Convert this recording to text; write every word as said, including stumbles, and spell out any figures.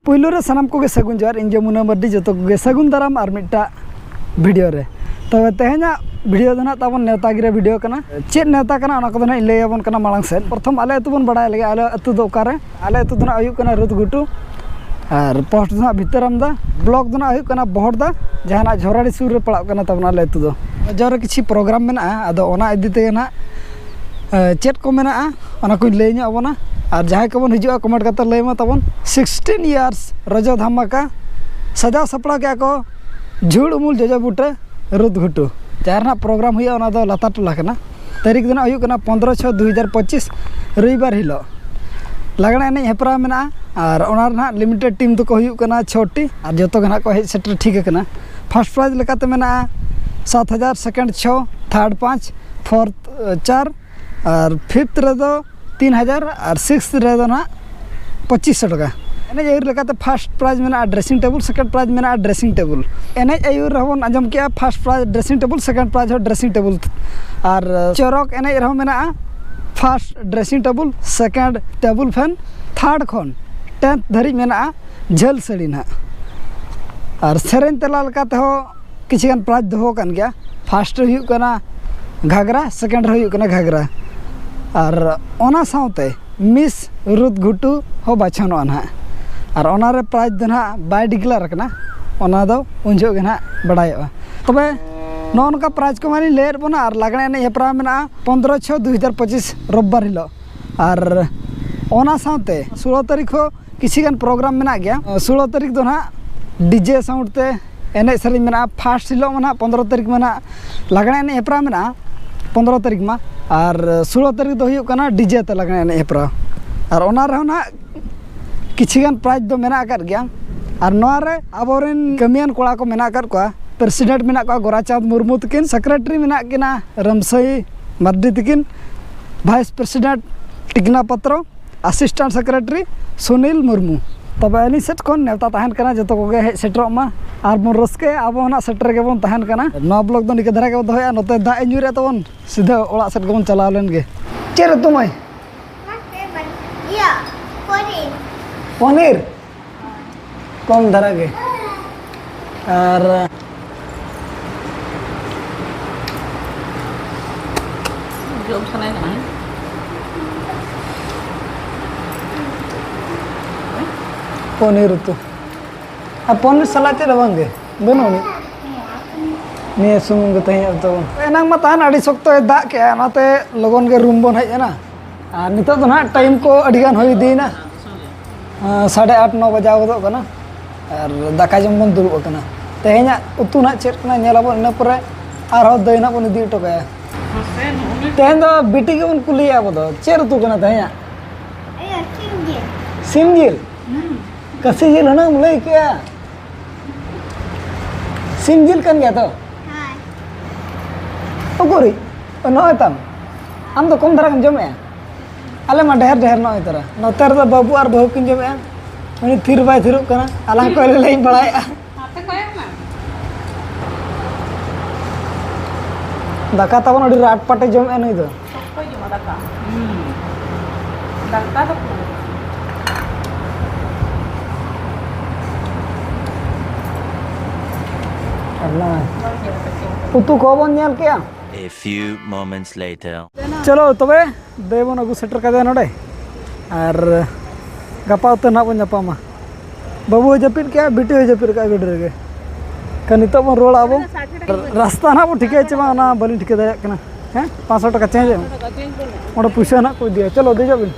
ᱯᱩᱭᱞᱩ ᱨᱮ ᱥᱟᱱᱟᱢ ᱠᱚᱜᱮ ᱥᱟᱹᱜᱩᱱ ᱡᱚᱦᱟᱨ, ᱤᱧ ᱡᱚᱢᱩᱱᱟ ᱢᱟᱨᱰᱤ, ᱡᱚᱛᱚ ᱠᱚᱜᱮ ᱥᱟᱹᱜᱩᱱ ᱫᱟᱨᱟᱢ ᱟᱨ ᱢᱤᱫᱴᱟᱜ ᱵᱷᱤᱰᱤᱭᱳ ᱨᱮ᱾ ᱛᱚᱵᱮ ᱛᱮᱦᱮᱧᱟᱜ ᱵᱷᱤᱰᱤᱭᱳ ᱫᱚ ᱱᱟᱦᱟᱜ ᱛᱟᱵᱚᱱ ᱱᱮᱣᱛᱟ ᱜᱤᱨᱟᱹ ᱵᱷᱤᱰᱤᱭᱳ ᱠᱟᱱᱟ᱾ ᱪᱮᱫ ᱱᱮᱣᱛᱟ ᱠᱟᱱᱟ ᱚᱱᱟ ᱠᱚᱫᱚ ᱱᱟᱦᱟᱜ ᱤᱧ ᱞᱟᱹᱭ ᱟᱵᱚᱱ ᱠᱟᱱᱟ ᱢᱟᱲᱟᱝ ᱥᱮᱫ᱾ ᱯᱨᱚᱛᱷᱚᱢ ᱟᱞᱮ ᱟᱹᱛᱩ ᱵᱚᱱ ᱵᱟᱲᱟᱭ ᱞᱮᱜᱮ, ᱟᱞᱮ ᱟᱹᱛᱩ ᱫᱚ ᱚᱠᱟᱨᱮ? ᱟᱞᱮ ᱟᱹᱛᱩ ᱫᱚ ᱱᱟᱦᱟᱜ ᱦᱩᱭᱩᱜ ᱠᱟᱱᱟ ᱨᱩᱫᱽᱜᱷᱩᱴᱩ, ᱟᱨ ᱯᱳᱥᱴ ᱫᱚ ᱱᱟᱦᱟᱜ ᱵᱷᱤᱛᱟᱹᱨᱟᱢᱫᱟ, ᱵᱞᱚᱠ ᱫᱚ ᱱᱟᱦᱟᱜ ᱦᱩᱭᱩᱜ ᱠᱟᱱᱟ ᱵᱚᱦᱚᱲᱫᱟ, ᱡᱟᱦᱟᱱᱟᱜ ᱡᱷᱚᱨᱟᱰᱤ ᱥᱩᱨ ᱨᱮ ᱯᱟᱲᱟᱜ ᱠᱟᱱᱟ ᱛᱟᱵᱚᱱ ᱟᱞᱮ ᱟᱹᱛᱩ ᱫᱚ᱾ ᱡᱚᱨᱮ ᱠᱤᱪᱷᱤ ᱯᱨᱳᱜᱨᱟᱢ ᱢᱮᱱᱟᱜᱼᱟ, ᱟᱫᱚ ᱚᱱᱟ ᱤᱫᱤ ᱛᱮᱜᱮ ᱱᱟᱦᱟᱜ ᱮ, ᱪᱮᱫ ᱠᱚ ᱢᱮᱱᱟᱜᱼᱟ ᱚᱱᱟ ᱠᱚᱧ ᱞᱟᱹᱭ ᱧᱚᱜ ᱟᱵᱚᱱᱟ᱾ ᱟᱨ ᱡᱟᱦᱟᱸᱭ ᱠᱚᱵᱚᱱ ᱦᱤᱡᱩᱜᱼᱟ ᱠᱚᱢᱮᱱᱴ ᱠᱟᱛᱮ ᱞᱟᱹᱭ ᱢᱟ ᱛᱟᱵᱚᱱ᱾ Sixteen years ᱨᱚᱡᱚ ᱫᱷᱟᱢᱟᱠᱟ ᱥᱟᱡᱟᱣ ᱥᱟᱯᱲᱟᱣ ᱠᱮᱜᱼᱟ ᱠᱚ ᱡᱷᱩᱲ ᱩᱢᱩᱞ ᱡᱚᱡᱚ ᱵᱩᱴᱟᱹ ᱨᱩᱫᱽᱜᱷᱩᱴᱩ᱾ ᱡᱟᱦᱟᱸ ᱨᱮᱱᱟᱜ ᱯᱨᱳᱜᱨᱟᱢ ᱦᱩᱭᱩᱜᱼᱟ ᱚᱱᱟ ᱫᱚ ᱞᱟᱛᱟᱨ ᱴᱚᱞᱟ ᱠᱟᱱᱟ᱾ ᱛᱟᱹᱨᱤᱠᱷ ᱫᱚ ᱱᱟᱜ ᱦᱩᱭᱩᱜ ᱠᱟᱱᱟ ᱯᱚᱱᱫᱽᱨᱚ ᱪᱷᱚ ᱫᱩ ᱦᱟᱡᱟᱨ ᱯᱚᱸᱪᱤᱥ ᱨᱚᱵᱤᱵᱟᱨ ᱦᱤᱞᱳᱜ ᱞᱟᱜᱽᱬᱮ ᱮᱱᱮᱡ ᱦᱮᱯᱨᱟᱣ ᱢᱮᱱᱟᱜᱼᱟ᱾ ᱟᱨ ᱚᱱᱟ ᱨᱮᱱᱟᱜ ᱞᱤᱢᱤᱴᱮᱰ ᱴᱤᱢ ᱫᱚᱠᱚ ᱦᱩᱭᱩᱜ ᱠᱟᱱᱟ ᱪᱷᱚᱴᱤ, ᱟᱨ ᱡᱚᱛᱚ ᱜᱮ ᱱᱟᱜ ᱠᱚ ᱦᱮᱡ ᱥᱮᱴᱮᱨ ᱴᱷᱤᱠ ᱟᱠᱟᱱᱟ᱾ ᱯᱷᱟᱥᱴ ᱯᱨᱟᱭᱤᱡᱽ ᱞᱮᱠᱟᱛᱮ ᱢᱮᱱᱟᱜᱼᱟ ᱥᱟᱛ ᱦᱟᱡᱟᱨ, ᱥᱮᱠᱮᱱᱰ ᱪᱷᱚ, ᱛᱷᱟᱨᱰ ᱯᱟᱸᱪ, ᱯᱷᱳᱨᱛᱷ ᱪᱟᱨ, ᱟᱨ ᱯᱷᱤᱯᱛᱷ ᱨᱮᱫᱚ ᱛᱤᱱ ᱦᱟᱡᱟᱨ, ᱟᱨ ᱥᱤᱠᱥᱛᱷ ᱨᱮᱫᱚ ᱱᱟᱦᱟᱜ ᱯᱚᱸᱪᱤᱥ ᱥᱚ ᱴᱟᱠᱟ᱾ ᱮᱱᱮᱡ ᱟᱹᱭᱩᱨ ᱞᱮᱠᱟᱛᱮ ᱯᱷᱟᱥᱴ ᱯᱨᱟᱭᱤᱡᱽ ᱢᱮᱱᱟᱜᱼᱟ ᱰᱨᱮᱥᱤᱝ ᱴᱮᱵᱩᱞ, ᱥᱮᱠᱮᱱᱰ ᱯᱨᱟᱭᱤᱡᱽ ᱢᱮᱱᱟᱜᱼᱟ ᱰᱨᱮᱥᱤᱝ ᱴᱮᱵᱩᱞ᱾ ᱮᱱᱮᱡ ᱟᱹᱭᱩᱨ ᱨᱮᱦᱚᱸ ᱵᱚᱱ ᱟᱸᱡᱚᱢ ᱠᱮᱜᱼᱟ, first prize dressing table, second prize ᱦᱚᱸ ᱰᱨᱮᱥᱤᱝ ᱴᱮᱵᱩᱞ᱾ ᱟᱨ ᱪᱚᱨᱚᱠ ᱮᱱᱮᱡ ᱨᱮᱦᱚᱸ ᱢᱮᱱᱟᱜᱼᱟ first dressing table, second table fan, third ᱠᱷᱚᱱ ᱴᱮᱱᱛᱷ ᱫᱷᱟᱹᱨᱤᱡ ᱢᱮᱱᱟᱜᱼᱟ ᱡᱷᱟᱹᱞ ᱥᱟᱹᱲᱤ ᱱᱟᱦᱟᱜ᱾ ᱟᱨ ᱥᱮᱨᱮᱧ ᱛᱮᱞᱟ ᱞᱮᱠᱟ ᱛᱮᱦᱚᱸ ᱠᱤᱪᱷᱤ ᱜᱟᱱ ᱯᱨᱟᱭᱤᱡᱽ ᱫᱚᱦᱚ ᱟᱠᱟᱱ ᱜᱮᱭᱟ᱾ ᱯᱷᱟᱥᱴ ᱨᱮ ᱦᱩᱭᱩᱜ ᱠᱟᱱᱟ ᱜᱷᱟᱜᱽᱨᱟ, ᱥᱮᱠᱮᱱᱰ ᱨᱮ ᱦᱩᱭᱩᱜ ᱠᱟᱱᱟ ᱜᱷᱟᱜᱽᱨᱟ, ᱟᱨ ᱚᱱᱟ ᱥᱟᱶᱛᱮ ᱢᱤᱥ ᱨᱩᱫᱽᱜᱷᱩᱴᱩ ᱦᱚᱸ ᱵᱟᱪᱷᱚᱱᱚᱜᱼᱟ ᱱᱟᱦᱟᱜ᱾ ᱟᱨ ᱚᱱᱟ ᱨᱮ ᱯᱨᱟᱭᱤᱡᱽ ᱫᱚ ᱱᱟᱦᱟᱜ ᱵᱟᱭ ᱰᱤᱠᱞᱮᱭᱟᱨ ᱟᱠᱟᱱᱟ, ᱚᱱᱟ ᱫᱚ ᱩᱱ ᱡᱚᱦᱚᱜ ᱜᱮ ᱱᱟᱦᱟᱜ ᱵᱟᱲᱟᱭᱚᱜᱼᱟ᱾ ᱛᱚᱵᱮ ᱱᱚᱜᱼᱚ ᱱᱚᱝᱠᱟ ᱯᱨᱟᱭᱤᱡᱽ ᱠᱚ ᱢᱟᱞᱤᱧ ᱞᱟᱹᱭᱮᱫ ᱵᱚᱱᱟ᱾ ᱟᱨ ᱞᱟᱜᱽᱬᱮ ᱮᱱᱮᱡ ᱦᱮᱯᱨᱟᱣ ᱢᱮᱱᱟᱜᱼᱟ ᱯᱚᱱᱫᱽᱨᱚ ᱪᱷᱚ ᱫᱩ ᱦᱟᱡᱟᱨ ᱯᱚᱸᱪᱤᱥ ᱨᱳᱵᱵᱟᱨ ᱦᱤᱞᱳᱜ᱾ ᱟᱨ ᱚᱱᱟ ᱥᱟᱶᱛᱮ ᱥᱳᱞᱳ ᱛᱟᱹᱨᱤᱠᱷ ᱦᱚᱸ ᱠᱤᱪᱷᱤ ᱜᱟᱱ ᱯᱨᱳᱜᱨᱟᱢ ᱢᱮᱱᱟᱜ ᱜᱮᱭᱟ᱾ ᱥᱳᱞᱳ ᱛᱟᱹᱨᱤᱠᱷ ᱫᱚ ᱱᱟᱦᱟᱜ ᱰᱤᱡᱮ ᱥᱟᱣᱩᱱᱰ ᱛᱮ ᱮᱱᱮᱡ ᱥᱮᱨᱮᱧ ᱢᱮᱱᱟᱜᱼᱟ᱾ ᱯᱷᱟᱥᱴ ᱦᱤᱞᱳᱜ ᱢᱟ ᱱᱟᱦᱟᱜ ᱯᱚᱱᱫᱽᱨᱚ ᱛᱟᱹᱨᱤᱠᱷ ᱢᱟ ᱱᱟᱦᱟᱜ ᱞᱟᱜᱽᱬᱮ ᱮᱱᱮᱡ ᱦᱮᱯᱨᱟᱣ ᱢᱮᱱᱟᱜᱼᱟ ᱯᱚᱱᱫᱽᱨᱚ ᱛᱟᱹᱨᱤᱠᱷ ᱢᱟ, ᱟᱨ ᱥᱳᱞᱳ ᱛᱟᱹᱨᱤᱠᱷ ᱫᱚ ᱦᱩᱭᱩᱜ ᱠᱟᱱᱟ ᱰᱤᱡᱮ ᱛᱮ ᱞᱟᱜᱽᱬᱮ ᱮᱱᱮᱡ ᱦᱮᱯᱨᱟᱣ᱾ ᱟᱨ ᱚᱱᱟ ᱨᱮᱦᱚᱸ ᱱᱟᱦᱟᱜ ᱠᱤᱪᱷᱤ ᱜᱟᱱ ᱯᱨᱟᱭᱤᱡᱽ ᱫᱚ ᱢᱮᱱᱟᱜ ᱟᱠᱟᱫ ᱜᱮᱭᱟ᱾ ᱟᱨ ᱱᱚᱣᱟ ᱨᱮ ᱟᱵᱚᱨᱮᱱ ᱠᱟᱹᱢᱤᱭᱟᱱ ᱠᱚᱲᱟ ᱠᱚ ᱢᱮᱱᱟᱜ ᱟᱠᱟᱫ ᱠᱚᱣᱟ᱾ ᱯᱨᱮᱥᱤᱰᱮᱱᱴ ᱢᱮᱱᱟᱜ ᱠᱚᱣᱟ ᱜᱳᱨᱟᱪᱟᱸᱫᱽ ᱢᱩᱨᱢᱩ ᱛᱟᱹᱠᱤᱱ, ᱥᱮᱠᱨᱮᱴᱟᱨᱤ ᱢᱮᱱᱟᱜ ᱠᱤᱱᱟ ᱨᱟᱢᱥᱟᱹᱭ ᱢᱟᱨᱰᱤ ᱛᱟᱹᱠᱤᱱ, ᱵᱷᱟᱭᱤᱥ ᱯᱨᱮᱥᱤᱰᱮᱱᱴ ᱴᱤᱠᱱᱟ ᱯᱟᱛᱨᱚ, ᱟᱥᱤᱥᱴᱮᱱᱴ ᱥᱮᱠᱨᱮᱴᱟᱨᱤ ᱥᱩᱱᱤᱞ ᱢᱩᱨᱢᱩ᱾ ᱛᱚᱵᱮ ᱟᱹᱞᱤᱧ ᱥᱮᱫ ᱠᱷᱚᱱ ᱱᱮᱣᱛᱟ ᱛᱟᱦᱮᱱ ᱠᱟᱱᱟ, ᱡᱚᱛᱚ ᱠᱚᱜᱮ ᱦᱮᱡ ᱥᱮᱴᱮᱨᱚᱜ ᱢᱟ ᱟᱨ ᱵᱚᱱ ᱨᱟᱹᱥᱠᱟᱹᱭᱟ᱾ ᱟᱵᱚ ᱦᱚᱸ ᱱᱟᱜ ᱥᱮᱴᱮᱨ ᱜᱮᱵᱚᱱ ᱛᱟᱦᱮᱱ ᱠᱟᱱᱟ᱾ ᱱᱚᱣᱟ ᱵᱞᱚᱜ ᱫᱚ ᱱᱤᱝᱠᱟᱹ ᱫᱷᱟᱨᱟ ᱜᱮᱵᱚᱱ ᱫᱚᱦᱚᱭᱟ᱾ ᱱᱚᱛᱮ ᱫᱟᱜ ᱮ ᱧᱩᱨᱮᱫ ᱛᱟᱵᱚᱱ, ᱥᱤᱫᱷᱟᱹ ᱚᱲᱟᱜ ᱥᱮᱫ ᱜᱮᱵᱚᱱ ᱪᱟᱞᱟᱣ ᱞᱮᱱ ᱜᱮ᱾ ᱪᱮᱫ ᱩᱛᱩ ᱢᱟᱹᱭ? ᱤᱭᱟᱹ, ᱯᱚᱱᱤᱨ᱾ ᱯᱚᱱᱤᱨ? ᱠᱚᱢ ᱫᱷᱟᱨᱟ ᱜᱮ᱾ ᱟᱨ ᱡᱚᱢ ᱥᱟᱱᱟᱭᱮ ᱠᱟᱱᱟ᱾ ᱯᱚᱱᱤᱨ ᱩᱛᱩ ᱟᱨ ᱯᱚᱱᱤᱨ ᱥᱟᱞᱟᱜ ᱪᱮᱫ ᱦᱚᱸ ᱵᱟᱝ ᱜᱮ, ᱵᱟᱹᱱᱩᱜ ᱟᱹᱱᱤᱡ᱾ ᱱᱤᱭᱟᱹ ᱥᱩᱢᱩᱝ ᱜᱮ ᱛᱮᱦᱮᱧᱟᱜ ᱫᱚ᱾ ᱮᱱᱟᱝ ᱢᱟ ᱛᱟᱦᱮᱱ ᱟᱹᱰᱤ ᱥᱚᱠᱛᱚᱭ ᱫᱟᱜ ᱠᱮᱜᱼᱟ, ᱚᱱᱟᱛᱮ ᱞᱚᱜᱚᱱ ᱜᱮ ᱨᱩᱢ ᱵᱚᱱ ᱦᱮᱡ ᱮᱱᱟ᱾ ᱟᱨ ᱱᱤᱛᱚᱜ ᱫᱚ ᱱᱟᱦᱟᱜ ᱴᱟᱭᱤᱢ ᱠᱚ ᱟᱹᱰᱤ ᱜᱟᱱ ᱦᱩᱭ ᱤᱫᱤᱭᱮᱱᱟ᱾ ᱟᱸ, ᱥᱟᱲᱮ ᱟᱴ, ᱱᱚ ᱵᱟᱡᱟᱣ ᱜᱚᱫᱚᱜ ᱠᱟᱱᱟ᱾ ᱟᱨ ᱫᱟᱠᱟ ᱡᱚᱢ ᱵᱚᱱ ᱫᱩᱲᱩᱵ ᱟᱠᱟᱱᱟ᱾ ᱛᱮᱦᱮᱧᱟᱜ ᱩᱛᱩ ᱱᱟᱦᱟᱜ ᱪᱮᱫ ᱠᱟᱱᱟ ᱧᱮᱞ ᱟᱵᱚᱱ, ᱤᱱᱟᱹ ᱯᱚᱨᱮ ᱟᱨᱦᱚᱸ ᱫᱟᱹᱭ ᱱᱟᱦᱟᱜ ᱵᱚᱱ ᱤᱫᱤ ᱦᱚᱴᱚ ᱠᱟᱭᱟ᱾ ᱢᱟᱥᱮ ᱱᱚᱜᱼᱚᱭ ᱛᱮᱦᱮᱧ ᱫᱚ ᱵᱤᱴᱤ ᱜᱮᱵᱚᱱ ᱠᱩᱞᱤᱭᱟ ᱟᱵᱚ ᱫᱚ, ᱪᱮᱫ ᱩᱛᱩ ᱠᱟᱱᱟ ᱛᱮᱦᱮᱧᱟᱜ? ᱤᱭᱟᱹ, ᱥᱤᱢ ᱡᱤᱞ᱾ ᱥᱤᱢ ᱡᱤᱞ? ᱦᱩᱸ᱾ ᱠᱟᱹᱥᱤ ᱡᱤᱞ ᱦᱩᱱᱟᱹᱝ ᱮᱢ ᱞᱟᱹᱭ ᱠᱮᱜᱼᱟ᱾ ᱥᱤᱢ ᱡᱤᱞ ᱠᱟᱱ ᱜᱮᱭᱟ ᱛᱚ? ᱦᱳᱭ᱾ ᱩᱠᱩᱨᱤᱡ, ᱱᱚᱜᱼᱚᱭ ᱛᱟᱢ, ᱟᱢ ᱫᱚ ᱠᱚᱢ ᱫᱷᱟᱨᱟ ᱜᱮᱢ ᱡᱚᱢᱮᱜᱼᱟ᱾ ᱟᱞᱮ ᱢᱟ ᱰᱷᱮᱨ ᱰᱷᱮᱨ ᱱᱚᱜᱼᱚᱭ ᱛᱟᱨᱟ᱾ ᱱᱚᱛᱮ ᱨᱮᱫᱚ ᱵᱟᱹᱵᱩ ᱟᱨ ᱵᱟᱹᱦᱩ ᱠᱤᱱ ᱡᱚᱢᱮᱜᱼᱟ᱾ ᱩᱱᱤ ᱛᱷᱤᱨ ᱵᱟᱭ ᱛᱷᱤᱨᱚᱜ ᱠᱟᱱᱟ, ᱟᱞᱟᱝ ᱠᱚ ᱞᱮ ᱞᱟᱹᱭ ᱵᱟᱲᱟᱭᱮᱜᱼᱟ᱾ ᱦᱟᱛᱮ ᱠᱚᱭᱚᱜ ᱢᱮ᱾ ᱫᱟᱠᱟ ᱛᱟᱵᱚᱱ ᱟᱹᱰᱤ ᱨᱟᱴ ᱯᱟᱴᱮ ᱡᱚᱢᱮᱜᱼᱟ ᱱᱩᱭ ᱫᱚ᱾ ᱚᱠᱚᱭ ᱡᱚᱢᱟ ᱫᱟᱠᱟ? ᱦᱩᱸ᱾ ᱫᱟᱠᱟ ᱫᱚ ᱯᱩᱨᱟᱹ᱾ ᱟᱨ ᱱᱚᱜᱼᱚᱭ ᱵᱟᱝ ᱧᱮᱞ ᱠᱟᱛᱮ᱾ ᱩᱛᱩ ᱠᱚᱦᱚᱸ ᱵᱚᱱ ᱧᱮᱞ ᱠᱮᱜᱼᱟ᱾ A few moments later. ᱪᱚᱞᱚ ᱛᱚᱵᱮ, ᱫᱟᱹᱭ ᱵᱚᱱ ᱟᱹᱜᱩ ᱥᱮᱴᱮᱨ ᱠᱟᱫᱮᱭᱟ ᱱᱚᱰᱮ᱾ ᱟᱨ ᱜᱟᱯᱟ ᱩᱛᱟᱹᱨ ᱱᱟᱦᱟᱜ ᱵᱚᱱ ᱧᱟᱯᱟᱢᱟ᱾ ᱵᱟᱹᱵᱩ ᱦᱚᱸᱭ ᱡᱟᱹᱯᱤᱫ ᱠᱮᱜᱼᱟ, ᱵᱤᱴᱤ ᱦᱚᱸᱭ ᱡᱟᱹᱯᱤᱫ ᱠᱟᱜᱼᱟ ᱜᱟᱹᱰᱤ ᱨᱮᱜᱮ᱾ ᱠᱷᱟᱱ ᱱᱤᱛᱚᱜ ᱵᱚᱱ ᱨᱩᱣᱟᱹᱲᱟ ᱟᱵᱚ᱾ ᱨᱟᱥᱛᱟ ᱱᱟᱦᱟᱜ ᱵᱚᱱ ᱴᱷᱤᱠᱟᱹᱭᱟ ᱪᱮ ᱵᱟᱝ, ᱚᱱᱟ ᱵᱟᱹᱞᱤᱧ ᱴᱷᱤᱠᱟᱹ ᱫᱟᱲᱮᱭᱟᱜ ᱠᱟᱱᱟ᱾ ᱦᱮᱸ, ᱯᱟᱸᱪᱥᱚ ᱴᱟᱠᱟ ᱪᱮᱧᱡᱽ ᱮᱢ᱾ ᱚᱸᱰᱮ ᱯᱩᱭᱥᱟᱹ ᱱᱟᱦᱟᱜ ᱠᱚ ᱤᱫᱤᱭᱟ᱾ ᱪᱚᱞᱚ, ᱫᱮᱡᱚᱜ ᱵᱤᱱ᱾